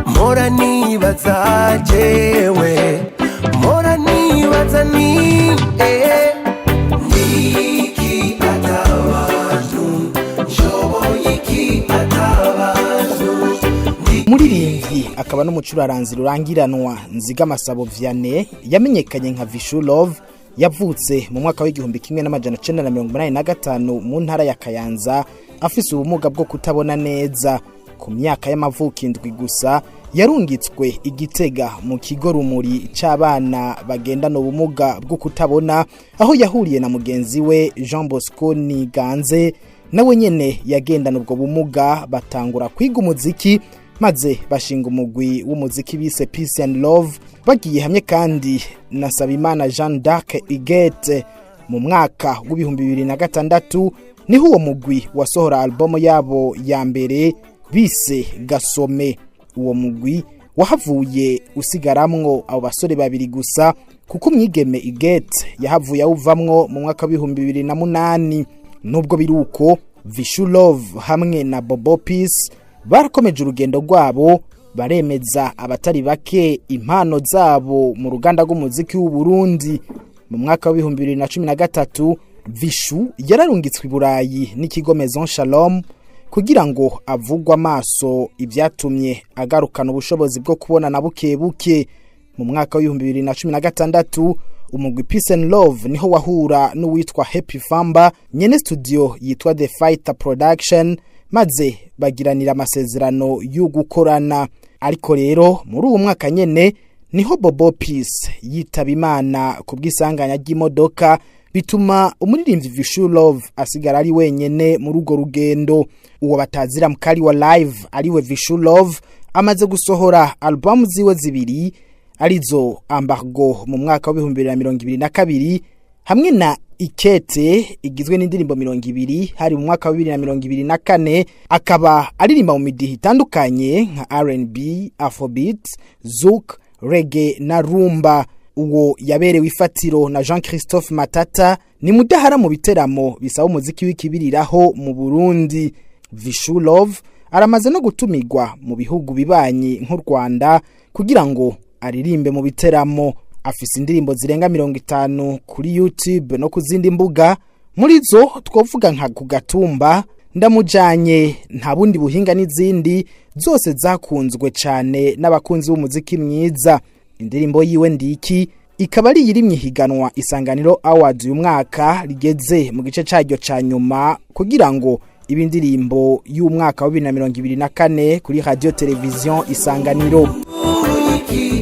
Mpora nibaza jewe, mpora nibaza ni niki atabantu nshoboye, iki atabantu. Umuririmbyi akaba n'umucuraranzi rurangiranwa Nzigamasabo Vianney, yamenyekanye nka Vichou Love, yavutse mu mwaka w'1985 mu ntara ya Kayanza, afise ubumuga bwo kutabona neza. Ku myaka y'amavuko 7 gusa yarungitswe Igitega mu kigo Rumuri c'abana bagendana ubumuga bwo kutabona, aho yahuriye na mugenzi we Jean Bosco Niganze, nawe nyene yagendana ubwo bumuga. Batangura kwiga umuziki maze bashinga umugwi w'umuziki bise Peace and Love, bagiye hamwe kandi na Sabimana Jean d'Arc Igete. Mu mwaka w'2006 niho uwo mugwi wasohora albumu yabo ya mbere bise Gasome. Uwo mugwi wahavuye usigaramwo abo basore babiri gusa, kuko umwigeme Igete yahavuye awuvamwo mu mwaka w'2008. Nubwo biruko, Vichou Love hamwe na Bobo Peace barakomeje urugendo rwabo, baremeza abatari bake impano zabo mu ruganda rw'umuziki w'u Burundi. Mu mwaka w'2013 Vichou yararungitswe i Burayi n'ikigo Maison Shalom kugira ngo avugwe amaso, ibyatumye agarukana ubushobozi bwo kubona na buke buke. Mu mwaka w'2016 umugwi Peace and Love niho wahura n'uwitwa Happy Famba, nyene studio yitwa The Fighter Production, maze bagiranira amasezerano yo gukorana. Ariko rero muri uwo mwaka nyene niho Bobo Peace yitaba Imana ku bw'isanganya ry'imodoka, bituma umuririmbyi Vichou Love asigara ari wenyene muri urwo rugendo. Uwo batazira mukali wa live, ariwe Vichou Love, amaze gusohora album ziwe zibiri, arizo Embargo mu mwaka w'2022 hamwe na Ikete igizwe n'indirimbo 20, hari mu mwaka wa 2024. Akaba aririmba mu midiho itandukanye nka R&B, Afrobeat, Zouk, Reggae na Rumba. Uwo yaberewe ifatiro na Jean Christophe Matata ni mudahara mu biteramo bisaba umuziki w'ikibiriraho mu Burundi. Vichou Love aramaze no gutumirwa mu bihugu bibanyi nk'u Rwanda kugira ngo aririmbe mu biteramo. Afise indirimbo zirenga 50 kuri YouTube no ku zindi mbuga. Muri zo twovuga nka Kugatumba, Ndamujanye, Nta bundi buhinga n'izindi, zose zakunzwe cyane n'abakunzi b'umuziki mwiza. Indirimbo yiwe Ndiki ikaba ari iri higanwa Isanganiro Awards uyu mwaka rigeze mu gice cyaryo ca nyuma kugira ngo ibe indirimbo y'umwaka wa 2024 kuri Radio Television Isanganiro. Iki.